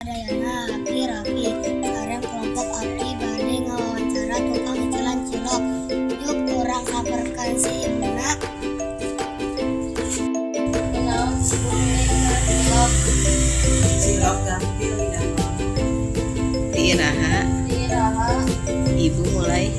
Sadayana, abdi Rafi sareng kelompok abdi bade ngawawancara tukang icilan cilok. Yuk, urang samperkeun si ibuna. Kunaon, Ibu, meuli cilok? Cilok gampil didamel. Ti iraha Ti iraha Ibu mulai